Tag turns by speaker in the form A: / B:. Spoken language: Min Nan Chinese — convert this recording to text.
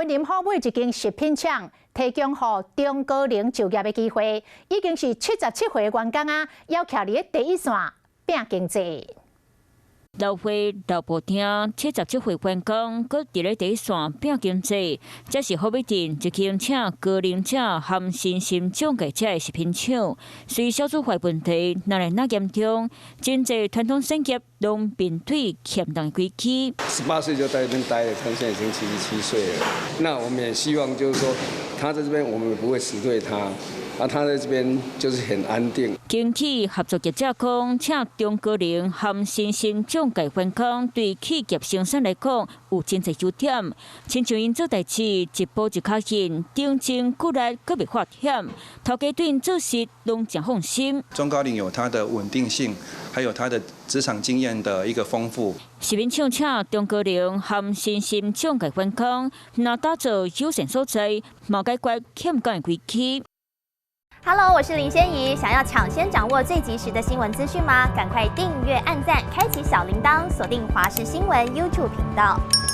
A: 雲林好尾一間食品廠提供予中高齡就業的機會，已經是77歲的員工啊，猶徛佇咧第一線拚經濟。
B: 老歲老婆聽，77歲員工閣佇咧第一線拚經濟，這是好美鎮一間請高齡者含身心障礙者的食品廠。隨少子化問題愈來愈嚴重，真濟傳統產業攏面對欠人危機。
C: 18歲就在這邊待了，他現在已經77歲了。那我們也希望就是說，他在這邊，我們不會辭退他。啊，他在這邊就是很安定。
B: 根據合作業者講，請中高齡含身心障礙員工對企業生產來講有真濟優點。親像𪜶做代誌一步一跤印，認真努力，閣袂發險，頭家對𪜶做事攏誠放心。
D: 中高齡有它的穩定性，還有他的職場經驗的一個豐富。
B: 食品廠請中高齡含身心障礙員工，若打造友善所在，嘛解決欠工的危機。
E: Hello，我是林仙怡。想要搶先掌握最及時的新聞資訊嗎？趕快訂閱、按讚、開啟小鈴鐺，鎖定華視新聞 YouTube 頻道。